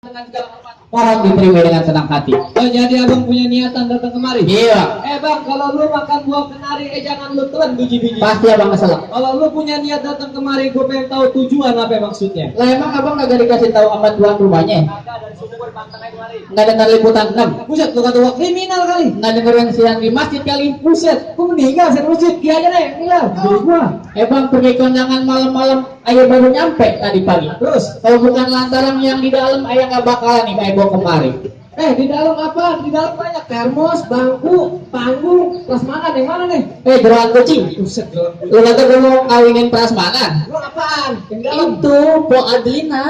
dengan segala hormat. Mohon diterima dengan senang hati. Oh, jadi abang punya niatan datang kemari? Iya. Bang, kalau lu makan buah kenari, jangan lu telan biji-biji. Pasti abang kesel. Kalau lu punya niat datang kemari, gue pengen tahu tujuan apa maksudnya. Lah emang abang kagak dikasih tahu sama tuan rumahnya? Kagak, dari sumber pantangnya kemari. Nggak dengar liputan 6. Buset, lu kata gua kriminal kali. Nggak denger yang siang di masjid kali. Buset, gua meninggal di masjid. Dia aja deh, gila. Jadi gua. Bang pergi kondangan malam-malam, ayah baru nyampe tadi pagi. Terus, kalau bukan lantaran yang di dalam, ayah nggak bakalan nih kayak bawa kemari. di dalam apa? Di dalam banyak termos, bangku, panggung, prasmanan. Yang mana nih? Jeroan kucing. Buset, jeroan kucing. Lu kata gue mau kawinin prasmanan? Lu apaan? Yang dalam. Itu Po Adlina.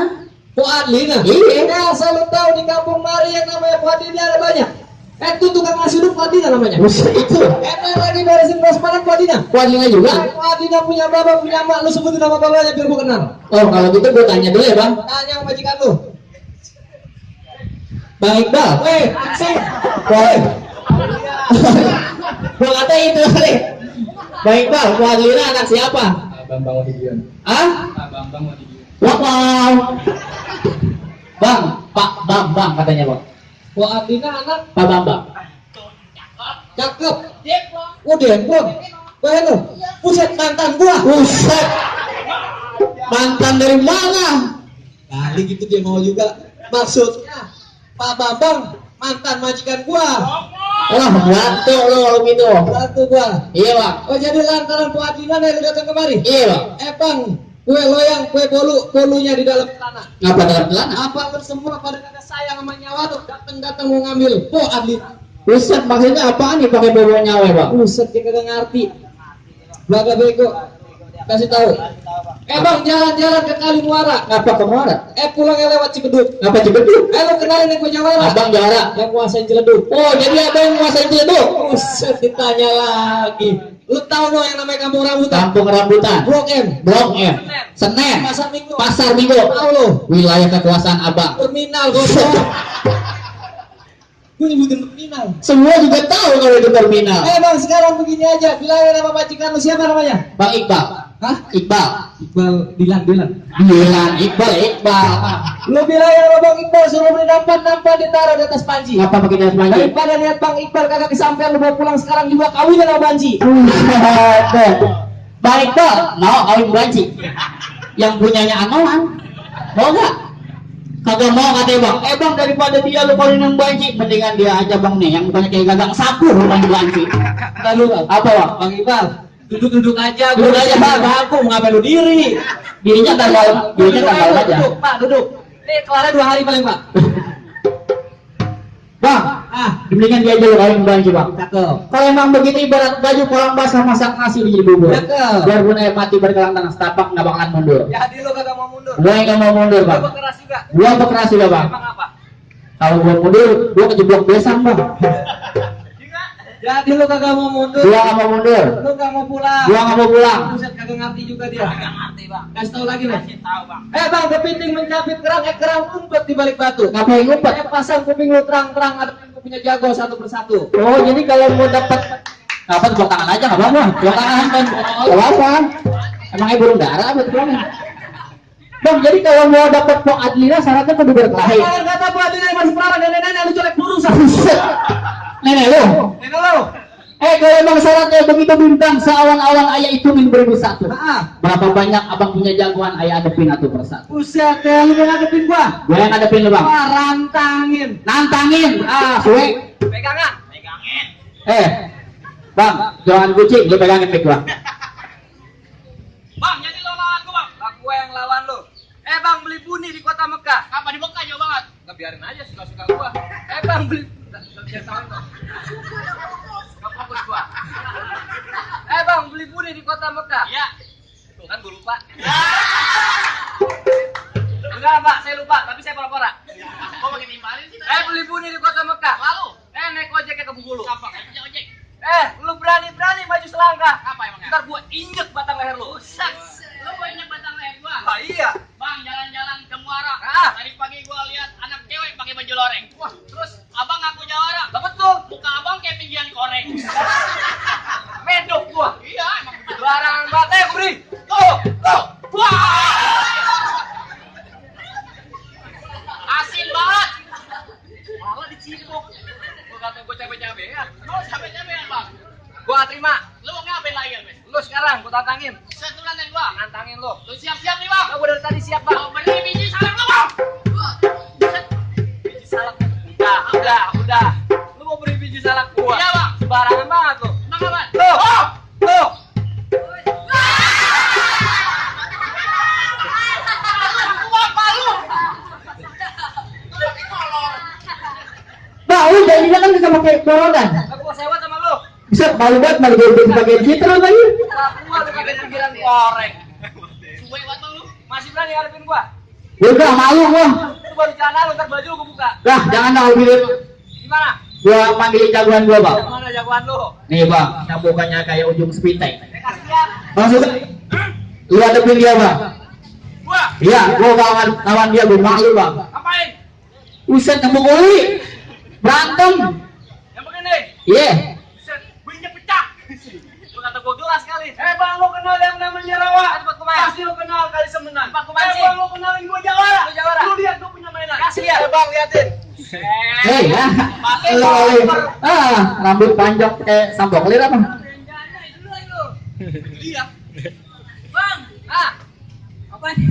Po Adlina? Iya. Asal lu tahu di kampung Mari yang namanya Po Adlina ada banyak. Itu tukang ngasih lu Po Adlina namanya. Buset itu. Lagi beresin prasmanan Po Adlina. Po Adlina juga. Po Adlina punya bapak, punya mak. Lu sebutin nama bapaknya biar gua kenal. Oh kalau gitu gue tanya dulu ya bang. Tanya sama majikan lu. Bang Iqbal. Aksi. Boleh. Gua kata itu kali. Bang Iqbal, Po Adlina anak siapa? Bambang Wadigian. Ah? Bambang Wadigian. Wow. Bang, Pak Bambang katanya bang. Po Adlina anak Pak Bambang. cakep. Demplon. Lu. Buset, mantan gua. Buset. Mantan dari mana? Kali gitu dia mau juga. Maksudnya Pak Bambang mantan majikan gua. Lah, bantu lo kalau gitu. Bantu gua. Iya bang. Oh, jadi lantaran Po Adlina lu datang kemari? Iya bang. Bang, kue loyang, kue bolunya di dalam tanah. Ngapa dalam celana? Apa lu semua pada kagak sayang sama nyawa tuh datang mau ngambil Po Adlina? Buset, maksudnya apaan nih pakai bawa nyawa bang? Buset, dia kagak ngerti. Baga bego. Kasih tahu. Bang, jalan-jalan ke Kali Muara. Ngapa ke Muara? Pulangnya lewat Cikedut. Ngapa Ciledug? Lu kenalin yang punya Muara. Abang Jara. Yang kuasain Ciledug. Oh jadi abang yang nguasain Ciledug? Buset, ditanya lagi. Lu tahu no yang namanya Kampung Rambutan? Kampung Rambutan. Blok M. Blok M. Senen. Pasar Minggu. Pasar Minggu. Tahu lu? Wilayah kekuasaan abang. Terminal gosong. Gue nyebutin terminal. Semua juga tahu kalau itu terminal. Bang, sekarang begini aja. Bilangin nama majikan lu siapa namanya? Bang Iqbal. Hah? Iqbal. Iqbal, Dilan. Iqbal. Lu bilangin sama Bang Iqbal suruh beli nampan ditaruh di atas panci. Ngapa pakai jas panci? Daripada lihat Bang Iqbal kagak kesampean lu bawa pulang sekarang juga kawin sama Banci. Bang Iqbal, mau kawin banci. Yang punyanya Anoan. Mau gak? Kagak mau katanya bang. Bang daripada dia lu kawin yang banci, mendingan dia aja bang nih yang mukanya kayak gagang sapu rumah banci. Entar lu Apa bang? Bang Iqbal, duduk aja. Duduk aja, Bang. Aku ngapain lu diri? Dirinya tanggal aja. Duduk, Pak, duduk. Nih, kelarnya 2 hari paling, Pak. Bang, mendingan dia aja lu kawin banci bang. Cakep. Kalau emang begitu ibarat baju kolang basah masak nasi di bubur. Cakep. Biar gue mati berkelang tanah setapak nggak bakalan mundur. Jadi lu kagak mau mundur. Gue nggak mau mundur bang. Lu keras juga. Gue berkeras juga bang. Emang apa? Kalau gue mundur, gue kejeblok besan bang. Jadi lu kagak mau mundur. Gue nggak mau mundur. Lu nggak mau pulang. Gue nggak mau pulang. Buset, kagak ngerti juga dia. Kagak ngerti, Bang. Kasih tahu lagi, Bang. Kasih tahu bang. Bang, kepiting mencabik kerang, kerang ngumpet di balik batu. Ngapain ngumpet? Pasang kuping lu terang-terang, ada kupingnya jago satu persatu. Oh jadi kalau mau dapat apa tepuk tangan aja nggak apa-apa. Tepuk tangan kan. Nggak apa. Emangnya burung dara apa tuh bang? Bang jadi kalau mau dapat Po Adlina syaratnya kudu berkelahi. Jangan kata Bu Adlina yang masih perawan nenek-nenek lu colek burung sama. Nenek lu. Nenek lu. Kalau emang syaratnya begitu bintang seawan-awan ayah hitungin 1001. Berapa banyak abang punya jagoan ayah adepin satu persatu. Buset ya, lu yang ngadepin gua. Gue yang ngadepin lu bang. Wah, rantangin. Nantangin. Suwe. Pegangan. Bang, jangan kucing, lu pegangin mic gua. Bang, jadi lo lawan gua bang. Lah gua yang lawan lu. Bang, beli buni di kota Mekah. Apa di Mekah jauh banget? Nggak, biarin aja suka-suka gua. Bang, beli biar tahu kok. Nggak fokus gua. Bang, beli buni di kota Mekah. Iya. Tuh kan gua lupa. Enggak, Pak, saya lupa, tapi saya pura-pura. Kok pakai nimbalin sih? Beli buni di kota Mekah. Lalu? Naik ojeknya ke Bengkulu. Gampang, punya ojek. Lu berani-berani maju selangkah. Apa emangnya? Ntar gua injek batang leher lu. Buset. Lo banyak batang leher gua. Iya. Bang, jalan-jalan ke Muara. Tadi pagi gua lihat anak cewek pakai baju loreng. Wah, Terus abang ngaku jawara. lah betul. Muka abang kayak pinggiran koreng. Medok gua. Iya, emang begitu. Barangan banget, gua beri. Tuh. Wah! Asin banget. cabean. Mau sampai-sampai bang. Gua terima. Lu mau ngapain lagi bang? Lu sekarang gua tantangin. Satu nantang gua. Nantangin lu. Lu siap-siap nih bang. Gua dari tadi siap, Bang. Mau beli biji salak lu bang. Biji salak. Udah. Lu mau beli biji salak gua? Iya bang. Sembarangan banget lu. Bang apa? Tuh. Bau jadinya kan bisa pakai borodan. Aku mau sewa sama lu. Bisa malu banget malu gue sebagai citra lagi. Gua lu kagak pikiran korek. Suwe banget bang lu. Masih berani ngadepin gua? Udah malu gua. Lu baru celana lu, ntar baju gua buka. Lah jangan dah bilin. Gimana? Gua panggilin jagoan gua bang. Mana jagoan lu? Nih bang, yang bukannya kayak ujung sepintai. Kasih lihat. Maksud lu hadapin dia bang. Gua Iya, gua lawan dia gua malu bang. ngapain? Uset nemu goli. Berantem. Yang begini. Iya. Set, bunyinya pecah. Lu kata gua jelas kali. Bang, lu kenal yang namanya Rawa? Tempat kumain. Pasti lu kenal kali semenan. Tempat kumain sih. Bang, lu kenalin gua Jawara. Lu Jawara. Lu lihat gua punya mainan. Kasih lihat. Bang, liatin. Hei ya. Rambut panjang kayak sambok lir apa? Iya. Bang, apa ini?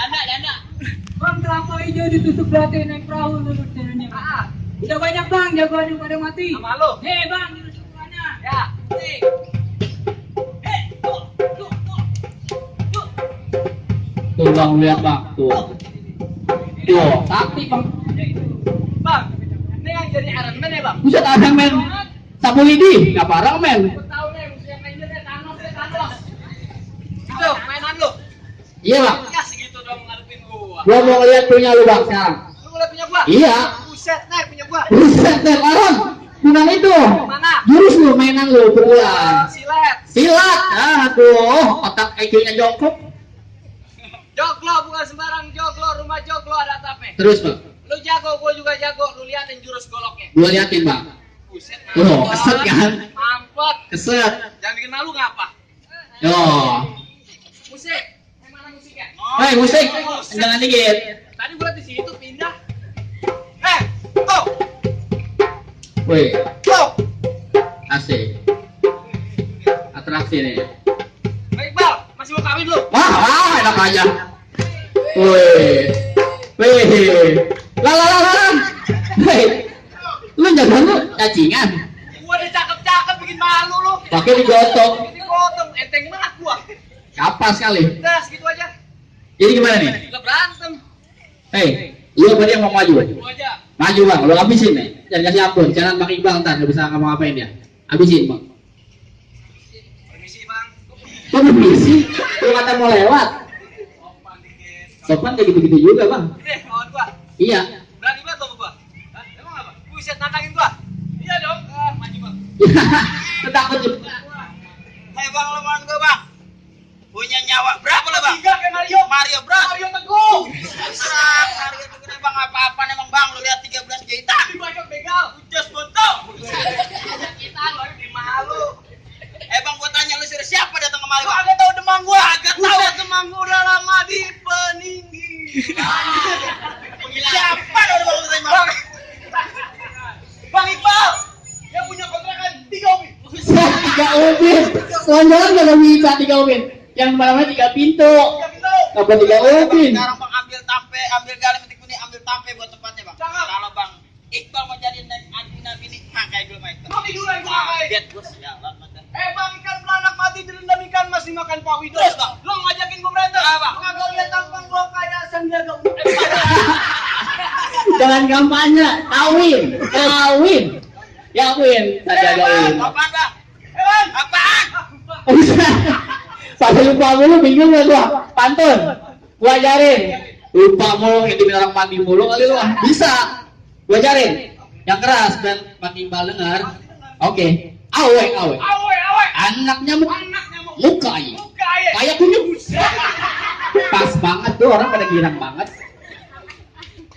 Janda. Bang, kelapa hijau ditusuk belati naik perahu lurus jalannya. Udah banyak bang, jagoan yang pada mati. Sama lu. Hei bang, ditusuk belanya. Ya. Tuh bang lihat bang, tuh. Tuh, sakti bang. Bang, ini yang jadi Iron Man ya, Bang? Buset ada men. Sapu lidi, nggak parah men. Gua tahu nih, musuh yang mainnya Thanos. Itu, mainan lu. Iya bang. Ya segitu dong ngadepin gua. Gua mau lihat punya lu bang sekarang. Lu boleh punya gua? Iya. Buset, nih punya gua. Buset deh malam. Gunan itu. Mana? Jurus lu mainan lu pukulan. Silet. Silat. Aduh, otak IQ-nya jongkok. Joglo bukan sembarang joglo, rumah joglo ada atapnya. Terus bang, Lu jago, gua juga jago. Lu liatin jurus goloknya. gua liatin bang. Buset. Tuh, keset kan? Mampet. Keset. Jangan bikin malu ngapa? Yo. Musik. Mana musiknya? Hei musik, jangan dikit. Tadi gua liat di situ pindah. Tuh. Wih, Tuh. asik. Atraksi nih. Bang Iqbal, masih mau kawin lu? Wah, enak aja. Wih. Lah. Hei, lu jaga lu cacingan. Gua udah cakep-cakep bikin malu lu. Pakai digotong. Ini potong, enteng banget gua. Kapas kali. Udah segitu aja. Jadi gimana nih? Gila berantem. Hei, lu apa yang mau maju? Gua aja. Maju bang, lu habisin nih. Jangan kasih ampun, jangan Bang Iqbal ntar nggak bisa ngapa-ngapain dia. Habisin bang. Permisi, Bang. Kok permisi? Lu kata mau lewat. Sopan dikit. Sopan kayak gitu-gitu juga bang. Kawan gua. Iya. Berani banget lo sama gua. Hah? Emang apa? Buset nantangin gua. Iya dong. Maju, Bang. Takut juga. Hei, Bang, lo mau gua, Bang? Punya nyawa berapa lo, Bang? 3 kayak Mario. Mario, Bro. Mario Teguh. Mario Teguh nih, Bang, apa-apa emang, Bang. Lu lihat 13 jahitan. Dibacok begal. Ucas bontok. Kita lu malu. Bang, gua tanya lu suruh siapa datang kemari? Gua agak tahu demang gua. Agak tahu demang gua udah lama di peninggi. Siapa udah Bang tanya, Bang? Bang Iqbal. Dia punya kontrakan 3 ubin. 3 ubin. Lonjakan nggak bisa 3 ubin. Yang mana 3 pintu. Apa 3 ubin? Sekarang Bang ambil tampe, ambil garam metik kuning, ambil tampe buat tempatnya Bang. Kalau Bang Iqbal mau jadi Adina bini, kayak gue mah itu. Mati dulu yang gua ngapain? Lihat bos, ya Allah. Bang, ikan beranak mati direndam ikan masih makan Pak Widodo. Terus, Bang. Lo ngajakin gua berantem? Bang. Lu kagak lihat tampang gua kayak Sandiaga Uno. Jangan kampanye. Kawin. Yawin. Tadi ada win. Apaan Bang? Bang. Apaan? Sampai lupa mulu, bingung gak gua? Pantun. Gua ajarin. Lupa mulu, ngintipin orang mandi mulu kali lu. Bisa. Gua ajarin. Yang keras dan makin Iqbal dengar. Oke. Awe. Awe. Anak nyamuk. Mukai. Kayak. Kayak kunyuk. Pas banget tuh, orang pada girang banget.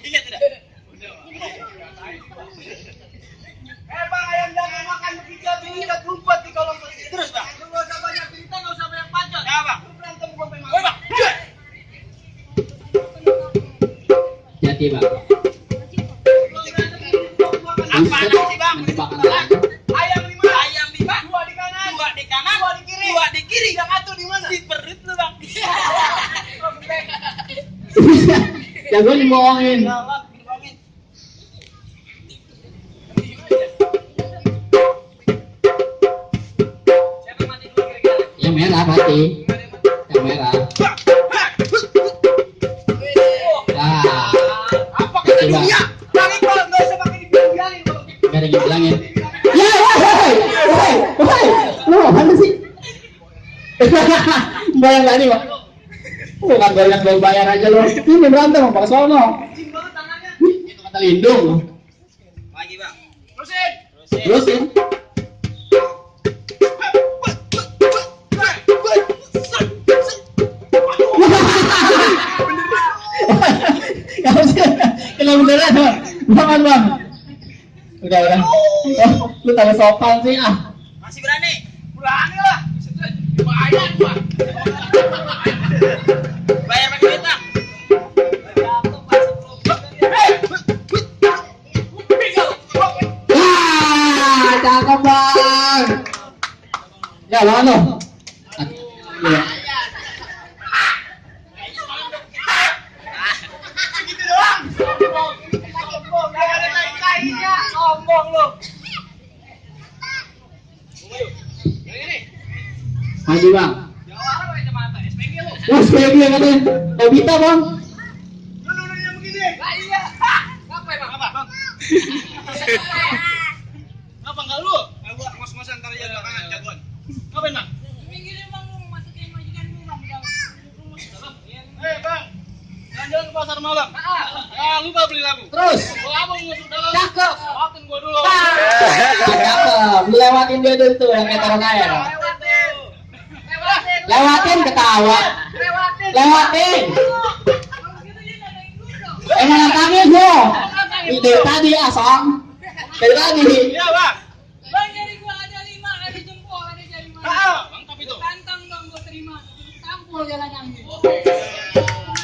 Ingat tidak? Bang, ayam jangan makan begitu ikat rumput di kolong mesin. Terus Bang. Lu gak usah banyak cerita, gak usah banyak pacot. Ya Bang. Lu berantem gua sampai Woi Bang. Jadi bang. Lu berantem, gua Apa sih bang? Tebakan. Ayam 5. Ayam 5. 2 di kanan. 2 di kanan. 2 di kiri. 2 di kiri. Yang atuh di mana? Di perut lu bang. Jago dibohongin. Galak, dibohongin. Siapa mati dulu kira-kira? Yang merah mati. Yang merah. Nah, Apa kata Coba. dunia? Bang Iqbal nggak usah pakai dibilang-bilangin kalau gitu. gak ada yang bilangin. Ya, woi, lu mana sih? Bayang tadi Pak. Bukan bayar bayar aja lo. Ini berantem Pak Sono. Jin banget tangannya. Itu kata lindung. Lagi bang. Terusin. Terusin. Kamu sih kena beneran Bang. Bang. Udah. Oh, lu tak sopan sih ah. Masih berani? Berani lah. Bayar gua. Bayar pakai duit bang. Wah, cakep Bang. Ya, mana? Iya. Gitu doang. Sombong. Gak ada naik-naiknya. Sombong lu. Maju Bang. Jawara pakai kacamata. SPG lu. SPG katanya. Obita Bang. Lu yang begini. Lah iya. Ngapain bang? Apa? Bang. Apa enggak lu? Gua ngos-ngosan ntar aja belakangan jagoan. Ngapain bang? Pinggirin bang, lu masukin majikan lu bang. Bang. Jalan-jalan ke pasar malam. Ya, lupa beli lagu. Terus. Gua abang masuk dalam. Cakep. Lewatin gua dulu. Cakep. Lewatin dia dulu tuh yang kayak taruh air. Lewatin ketawa. Lewatin. Emang nantangin bro. Dari tadi asam. Dari tadi. Iya, Bang. Bang, jadi gua ada 5, ada jempol, ada jari mana. Mantap itu. Tantang bang, gua terima. Tampol jalannya.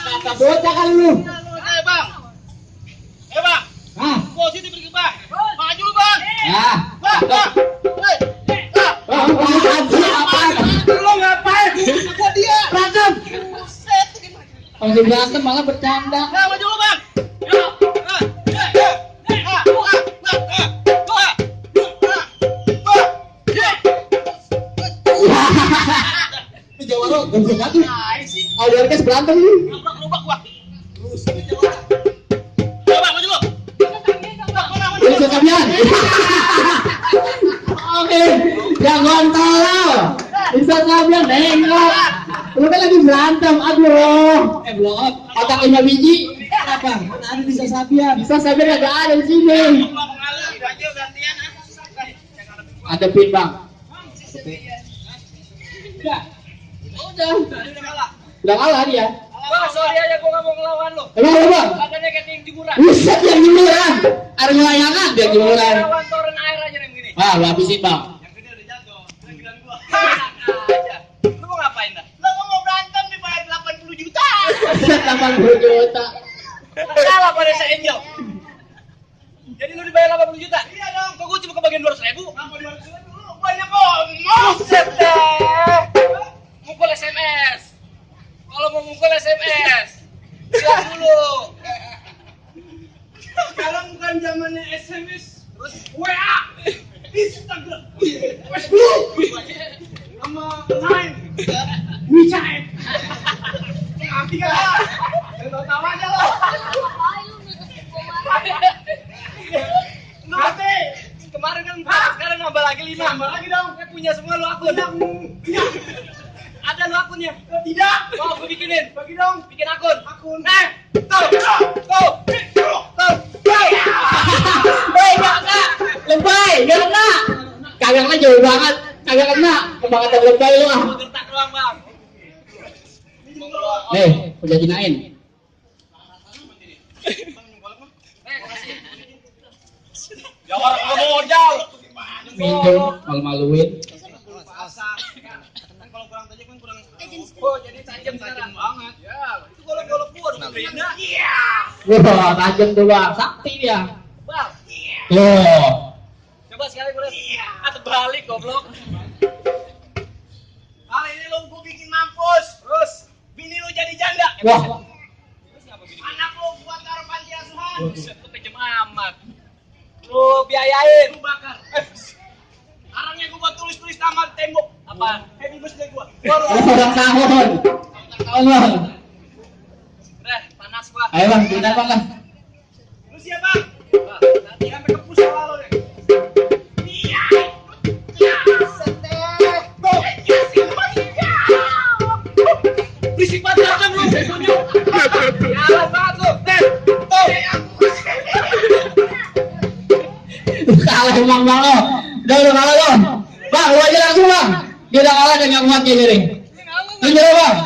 Kata bocah kan lu. Bang. Bang. Hah? Positif dikit, Bang. Maju lu, Bang. Ya. Bang. Bang. Bang. Apaan? Lu ngapain? Gua dia. Berantem. Buset, gimana? Kalau berantem malah bercanda. Nah, maju lu, Bang. Ini Jawara gak bisa ganti. Alderkes berantem nih. Lubak gua. Coba maju lu. Bisa Sabian. Oke, jangan tolol. Bisa Sabian nengok. Lu kan lagi berantem, aduh. Blow up. Otak 5 biji. Apa? Mana ada bisa Sabian? Bisa Sabian gak ada di sini. Gua mengalir aja gantian. Ada pin bang. Udah kalah dia. Bang, sorry aja gua gak mau ngelawan lu. Emang lu bang? Badannya kayak ting jemuran. Buset yang jemuran. Ada layangan dia jemuran. Lawan toren air aja yang begini. Wah, lu habisin bang. Yang gede udah jatuh. Giliran gua. Aja. Lu mau ngapain dah? Lu mau berantem dibayar 80 juta. 80 juta. Kalah pada saya Angel. Jadi lu dibayar 80 juta? Iya dong. Kok gua cuma kebagian 200.000? Kenapa 200.000? Lu banyak ngomong. Buset deh. Mukul SMS. Kalau mau mukul SMS, bilang dulu. Sekarang bukan zamannya SMS, terus WA, Instagram, Facebook, sama Line, WeChat. Nanti kan, tahu aja lo. Nanti, kemarin kan sekarang nambah lagi 5. Nambah lagi dong. Saya punya semua lo akun. Ada lo akunnya? Tidak. Mau gue bikinin. Bagi dong. Bikin akun. Tuh. Hei, lebay, gak kena. Kagak kena jauh banget. Kagak kena. Kebangetan lebay lu ah. Gertak doang bang. Nih, udah jinain. Ya orang modal. Minjem, malu-maluin. Kalau kurang tajam kan kurang. Oh jadi tajam banget. Ya itu golok-golok gua udah beda. Iya. Wah, tajam tuh bang. Sakti dia. Bang. Iya. Loh. Coba sekali boleh. Atau balik goblok. Kali ini lu gua bikin mampus. Terus bini lu jadi janda. Wah. Anak lu buat taruh panti asuhan. Buset, lu kejem amat. Lu biayain. Lu bakar. Sekarangnya gua buat tulis-tulis nama di tembok. Apa? Happy birthday gua. Ulang tahun. Allah. Udah, panas gua. Ayo bang, kita bang lah. Lu siap, Bang? Nanti sampai ke pusat lu deh. Iya. Berisik banget kadang lu. Ya, banget lu. Kalah emang bang lo. Udah kalah lo. Bang, lu aja langsung bang. Dia udah kalah dan gak kuat kayak gini. Lanjut lo bang.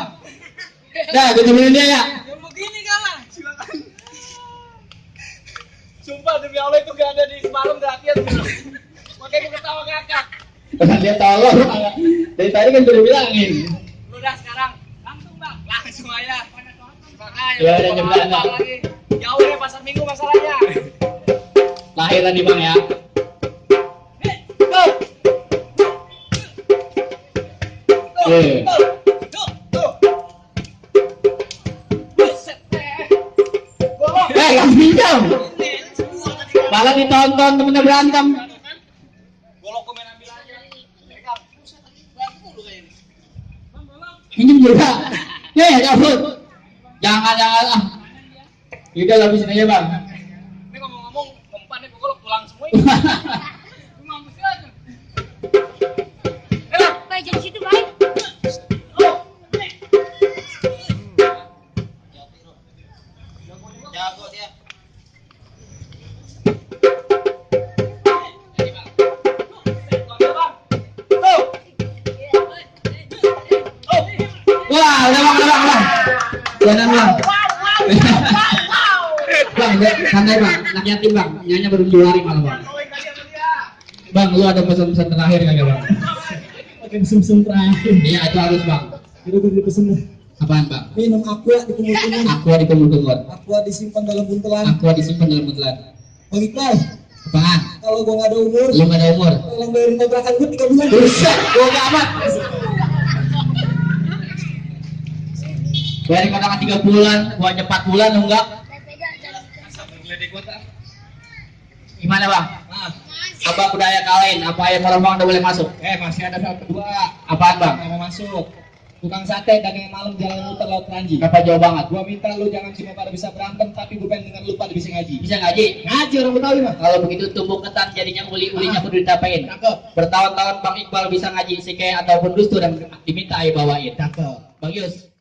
Dah, gue temenin dia ya. Yang begini kalah. Silakan. Sumpah demi Allah itu gak ada di semalam latihan. Makanya gue ketawa ngakak. Dia tolong. Dari tadi kan udah bilangin. Lu dah sekarang. Langsung bang. Langsung aja. Makanya. Ya udah jembat lagi. Jauh deh pasar minggu masalahnya. Lahiran nih bang ya. Go. Eh. Gak pinjam. Malah ditonton temennya berantem. Golok komen ambil aja. Pinjam juga. Ya cabut. Jangan ah. Udah habisin aja bang. Ini ngomong-ngomong, umpannya golok pulang semua. Mampus aja. Baik, jadi situ baik. Jago dia. Wah, udah bang. Jangan bang. Bang, santai bang. Anak yatim bang. Nyanyi baru 2 hari malah bang. Bang, lu ada pesan-pesan terakhir nggak bang? Pakai sum-sum terakhir. Iya, itu harus bang. Itu gue dipesen deh. Apaan bang? Minum aqua di kumur-kumur. Aqua di kumur-kumur. Aqua disimpan dalam buntelan. Aqua disimpan dalam buntelan. Bang Iqbal, Apaan? kalau gue nggak ada umur, Lu nggak ada umur. tolong bayarin kontrakan gue 3 bulan. Buset, gua gak amat. Bayarin kontrakan 3 bulan, gua aja 4 bulan enggak. Gimana bang? Apa budaya kalian? Apa yang orang bang udah boleh masuk? Masih ada satu dua. Apaan bang? Nggak mau masuk. Tukang sate dagang malam jalan muter laut Ranji. Kenapa jauh banget? Gua minta lu jangan cuma pada bisa berantem, tapi gue pengen dengar lu pada bisa ngaji. Bisa ngaji? Ngaji orang Betawi mah. Kalau begitu tumbuh ketan jadinya uli-ulinya kudu ditapain. Cakep. Bertahun-tahun Bang Iqbal bisa ngaji sikeh ataupun dustu dan diminta ayo bawain. Cakep. Bang Yus,